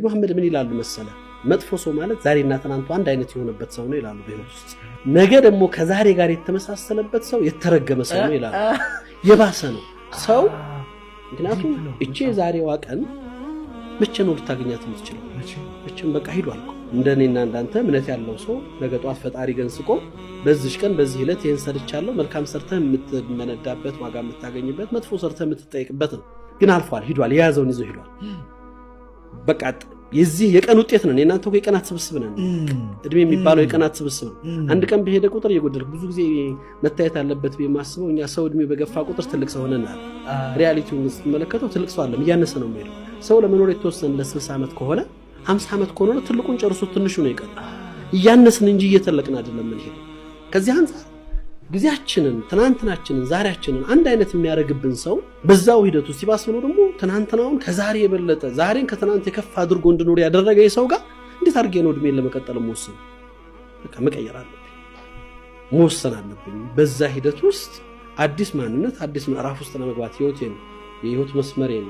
መሐመድ ምን ይላሉ መሰለ? መጥፎ ሰው ማለት ዛሬና ትናንቱ አንድ አይነት የሆነበት ሰው ነው ይላሉ በህይወት ውስጥ። ነገ ደግሞ ከዛሬ ጋር የተመሳሰለበት ሰው የተረገመ ሰው ነው ይላሉ። የባሰ ነው ሰው። ምክንያቱም እቺ የዛሬዋ ቀን መቼ ነው ልታገኛት የምትችለው? መቼም በቃ ሂዷል እኮ። እንደ እኔና እንዳንተ እምነት ያለው ሰው ነገ ጠዋት ፈጣሪ ገንስቆ በዚሽ ቀን በዚህ ዕለት ይህን ሰርቻለሁ፣ መልካም ሰርተህ የምትመነዳበት ዋጋ የምታገኝበት፣ መጥፎ ሰርተህ የምትጠይቅበት ነው። ግን አልፏል፣ ሂዷል፣ የያዘውን ይዞ ሂዷል። በቃ የዚህ የቀን ውጤት ነን። የእናንተ እኮ የቀናት ስብስብ ነን። እድሜ የሚባለው የቀናት ስብስብ ነው። አንድ ቀን በሄደ ቁጥር እየጎደልክ፣ ብዙ ጊዜ መታየት አለበት ብዬ የማስበው እኛ ሰው እድሜው በገፋ ቁጥር ትልቅ ሰው ሆነናል። Reality ውን ስትመለከተው ትልቅ ሰው አለም እያነሰ ነው የሚሄደው። ሰው ለመኖር የተወሰነለት 60 ዓመት ከሆነ፣ 50 ዓመት ከሆነ ትልቁን ጨርሶ ትንሹ ነው የቀረው። እያነስን እንጂ እየተለቅን አይደለም የምንሄደው። ከዚህ አንጻር ጊዜያችንን፣ ትናንትናችንን፣ ዛሬያችንን አንድ አይነት የሚያደርግብን ሰው፣ በዛው ሂደት ውስጥ ሲባስ ብሎ ደግሞ ትናንትናውን ከዛሬ የበለጠ፣ ዛሬን ከትናንት የከፋ አድርጎ እንድኖር ያደረገ ሰው ጋር እንዴት አድርጌ ነው እድሜን ለመቀጠል መወሰን? በቃ መቀየር አለብኝ፣ መወሰን አለብኝ። በዛ ሂደት ውስጥ አዲስ ማንነት፣ አዲስ ምዕራፍ ውስጥ ለመግባት ህይወቴን፣ የህይወት መስመሬን